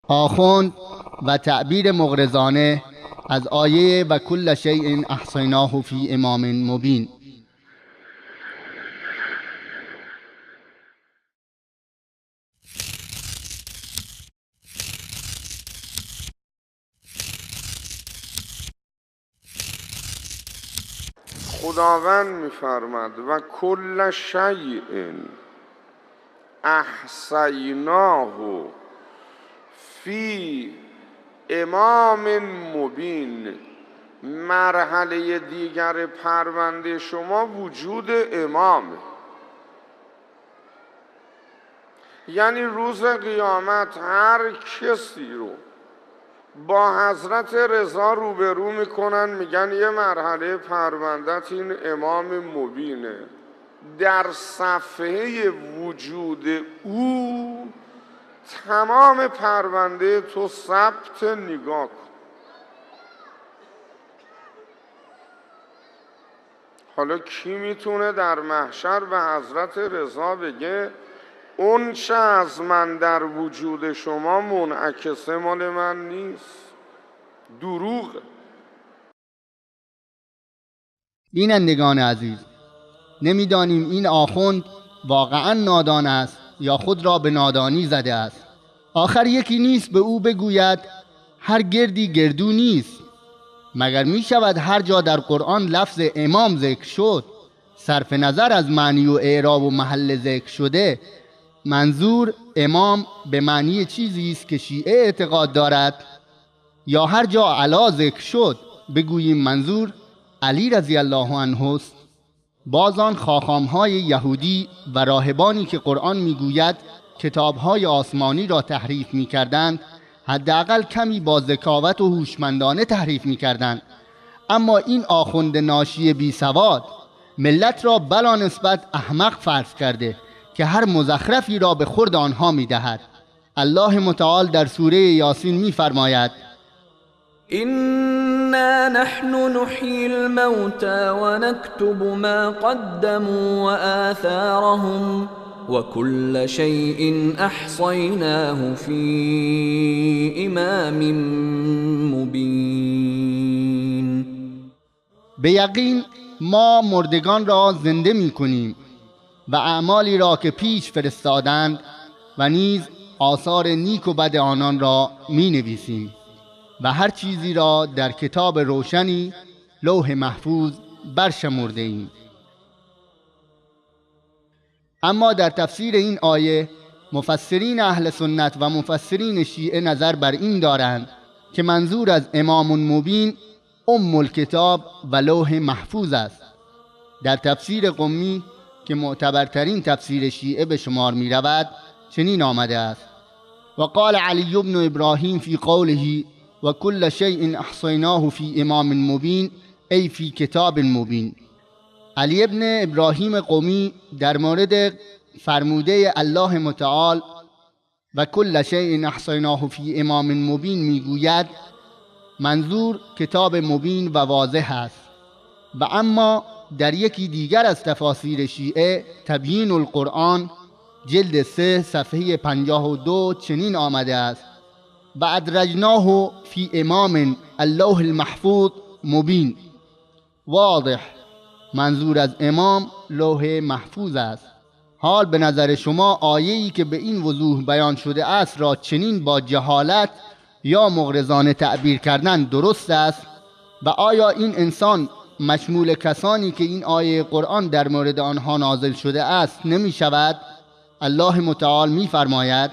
آخوند و تعبیر مغرضانه از آیه و کل شیء احصیناه فی امام مبین. خداوند می‌فرماد و کل شیء احصیناه فی امام مبین. مرحله دیگر پرونده شما وجود امامه، یعنی روز قیامت هر کسی رو با حضرت رضا روبرو میکنن، میگن یه مرحله پروندت این امام مبینه. در صفحه وجود او تمام پرونده تو ثبت. نگاه کن. حالا کی میتونه در محشر به حضرت رضا بگه اون چه از من در وجود شما منعکسه مال من نیست؟ دروغ. بینندگان عزیز، نمیدانیم این آخوند واقعا نادان است یا خود را به نادانی زده است. آخر یکی نیست به او بگوید هر گردی گردو نیست. مگر می شود هر جا در قرآن لفظ امام ذکر شد، صرف نظر از معنی و اعراب و محل ذکر شده، منظور امام به معنی چیزی است که شیعه اعتقاد دارد؟ یا هر جا علا ذکر شد بگوییم منظور علی رضی الله عنه است؟ باز آن خاخام‌های یهودی و راهبانی که قرآن میگوید کتاب‌های آسمانی را تحریف می‌کردند، حداقل کمی با ذکاوت و هوشمندانه تحریف می‌کردند. اما این آخوند ناشی بی سواد ملت را بلا نسبت احمق فرض کرده که هر مزخرفی را به خورد آنها می‌دهد. الله متعال در سوره یاسین می‌فرماید: إنا نحن نحيي الموتى ونكتب ما قدموا وآثارهم وكل شيء أحصيناه في إمام مبين. به یقین ما مردگان را زنده می کنیم و اعمالی را که پیش فرستادند و نیز آثار نیک و بد آنان را می نویسیم و هر چیزی را در کتاب روشنی لوح محفوظ برشمرده ایم. اما در تفسیر این آیه مفسرین اهل سنت و مفسرین شیعه نظر بر این دارند که منظور از امام مبین ام الکتاب و لوح محفوظ است. در تفسیر قمی که معتبرترین تفسیر شیعه به شمار می رود چنین آمده است: و قال علی بن ابراهیم فی قوله و کل شیء احصیناه فی امام مبین ای فی کتاب مبین. علی ابن ابراهیم قمی در مورد فرموده الله متعال و کل شیء احصیناه فی امام مبین میگوید منظور کتاب مبین و واضح است. و اما در یکی دیگر از تفاسیر شیعه تبیین القرآن جلد 3 صفحه 52 چنین آمده است: و ادرجناه فی امام اللوح المحفوظ مبین واضح. منظور از امام لوح محفوظ است. حال به نظر شما آیه‌ای که به این وضوح بیان شده است را چنین با جهالت یا مغرضانه تعبیر کردن درست است؟ و آیا این انسان مشمول کسانی که این آیه قرآن در مورد آنها نازل شده است نمی شود؟ الله متعال می فرماید: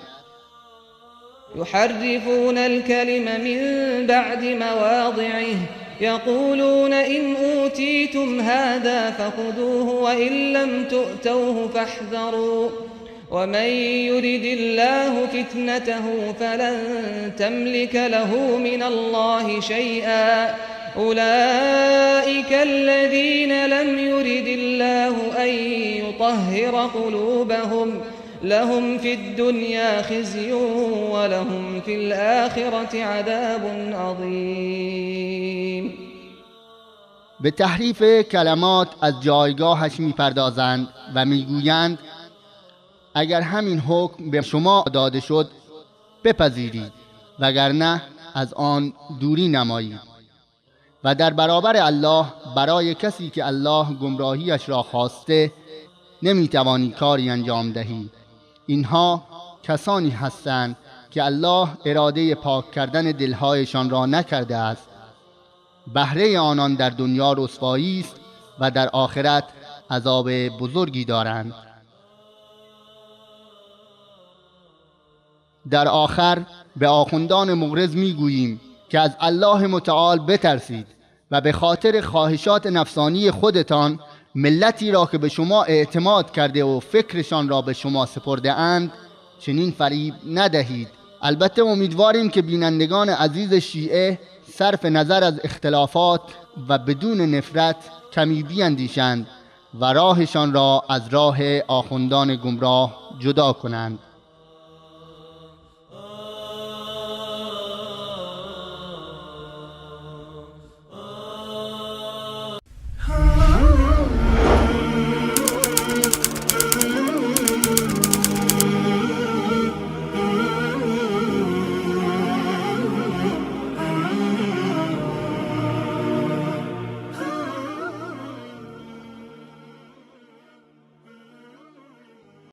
يحرفون الكلم من بعد مواضعه يقولون إن أوتيتم هذا فخذوه وإن لم تؤتوه فاحذروا ومن يرد الله فتنته فلن تملك له من الله شيئا أولئك الذين لم يرد الله أن يطهر قلوبهم لهم في الدنيا خزي ولهم في الآخرة عذاب عظیم. به تحریف کلمات از جایگاهش میپردازند و میگویند اگر همین حکم به شما داده شد بپذیرید وگرنه از آن دوری نمایید. و در برابر الله برای کسی که الله گمراهیش را خواسته نمیتوانی کاری انجام دهی. اینها کسانی هستند که الله اراده پاک کردن دلهایشان را نکرده است. بهره آنان در دنیا رسوایی است و در آخرت عذاب بزرگی دارند. در آخر به آخوندان مغرض میگوییم که از الله متعال بترسید و به خاطر خواهشات نفسانی خودتان ملتی را که به شما اعتماد کرده و فکرشان را به شما سپرده اند چنین فریب ندهید. البته امیدواریم که بینندگان عزیز شیعه صرف نظر از اختلافات و بدون نفرت کمی بیندیشند و راهشان را از راه آخوندان گمراه جدا کنند.